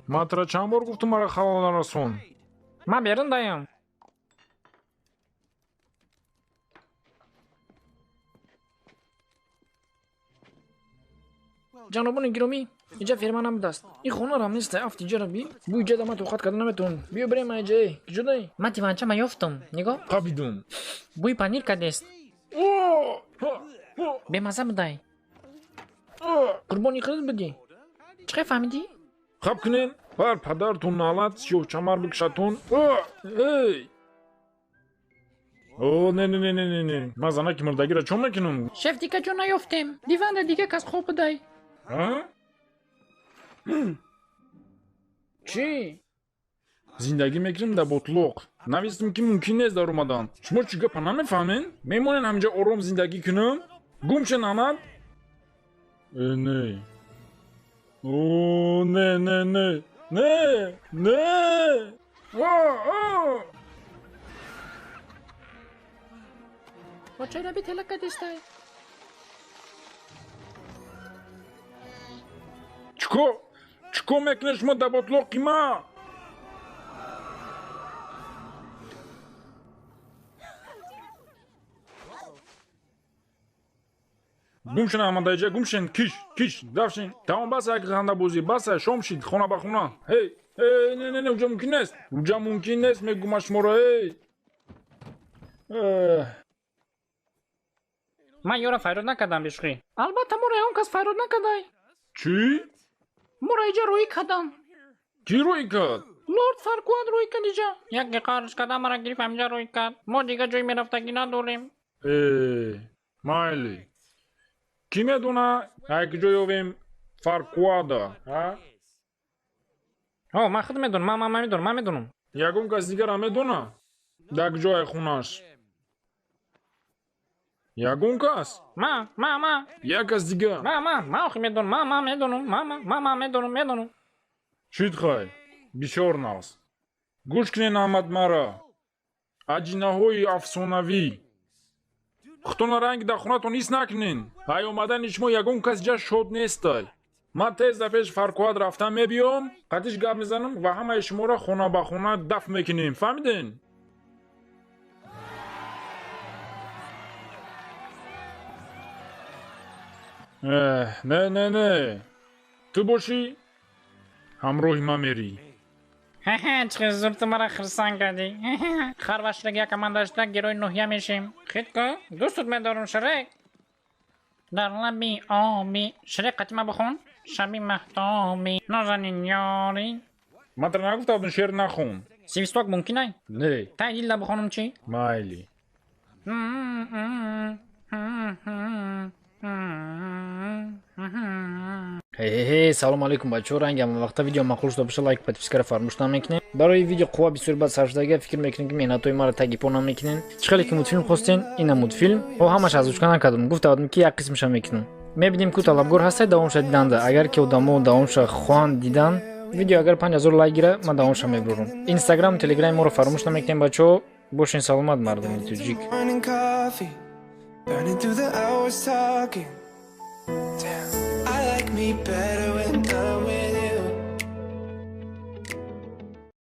Ман тура чанд бор гуфтум, мара халал нарасон? Ман берун даям. Ҷанобони гиромӣ, иҷа ферма набудааст, ин хонарам нест. Афт иҷара би бу иҷа да ман тоқат карда наметавонам. Биё бирем аиҷае. Киҷодай? Ман диванчама ёфтум, нигоҳ. Қабидум. Бӯи панир кардест. Бемазза будай. Қурбони худат будӣ. Чӣ хел фаҳмидӣ? Хаб кунен, бар падартон налат, сиёҳчамар бикшатон. Эй, о, не, не, не, не, не, не, ман занаки мурдагиро чон мекунам? Шеф, дига ҷо наёфтем, диванда дига кас хоб будай. Чӣ? Зиндагӣ мекунем дар ботлоқ. Навистем, ки мумкин нест дар омадан. Шумо чӣ гапа намефаҳмен? Мемонен ҳаминҷа ором зиндагӣ кунам? Гум шен ҳамат. Э, не, о, не, не, не, не, не. Очайраби тела кадистай. Чико, чико мекунед шумо дар ботлоқи ма? Гум шен аҳмадаиҷа, гум шен, киш, киш, дафшен. Тамом, баса, як хандабозӣ, баса, шом шид, хона ба хона. Ҳей, эй, не, не, не, уҷа мумкин нест, уҷа мумкин нест, мегӯма шуморо. Эй. Ман ёро файрод накардам, бешӯхӣ. Албатта, моро ягон кас файрод накардай. Чӣ? Моро иҷа роӣ кардам. Кӣ роӣ кард? Лорд Фаркуад роӣ кард иҷа. Яке қарш карда, мара гирифт, ҳаминҷа роӣ кард. Мо дига ҷои мерафтагӣ надорем. Э, майли, кӣ медона, як ҷо ёвем Фаркуада, а? О, ман худ медонам, ман медонам, ман медонам. Ягон кас дигарам медона дар ҷои хонаш? Ягон кас? Ма, ма, ма. Як кас дига. Ма, ма, ма охи медонам, ма, ма медонам, ма, ма, ма, ма медонам, медонам. Шид, хай, бисёр нағз. Гӯш кунен аҳмад мара, аҷинаҳои афсонавӣ. Худтона ранги дар хонатон ҳис накунен. Ай омадани шумо ягон кас ҷа шод нестай. Ман тез дар пеши Фаркуад рафта мебиём, қатиш гап мезанам ва ҳамаи шуморо хона ба хона дафн мекунем. Фаҳмиден? Не, не, не, ту бошӣ, ҳамроҳи ман мерӣ. Чӣ зур ту мара хирсанд кардӣ. Хар ва Шрек як команда шуда, герой ноҳия мешем. Хит ку, дӯстут медорам, Шрек. Дар лаби оби Шрек қатима бихон. Шаби маҳтоби, нозанин ёри. Ман тара нагуфта будам, шеър нахон? Свисток мумкин ай? Не. Тай дилда бихонам чӣ? Майли. Ҳе, салом алейкум, бачаҳо. Ранги ҳама вақта видео маъқул шуда боша, лайк, подпискаро фаромӯш намекунем. Барои видео қувва бисёр бад сарф шудага, фикр мекунем, ки меҳнатҳои маро таги по намекунем. Чӣ хеле ки мультфилм хостен, ина мультфилм. Ҳо, ҳамаш озвучка накардам, гуфта будам, ки як қисмаша мекунам. Мебинем, ку талабгор ҳастай давомша диданда. Агар ки одамо давомша хоҳанд дидан, видео агар 5000 лайк гира, ман давомша мебурам. Инстаграм, телеграми моро фаромӯш намекунем, бачаҳо. Бошен саломат, мардуми тоҷик. Morning coffee, burning through the hours talking. Damn, I like me better when I'm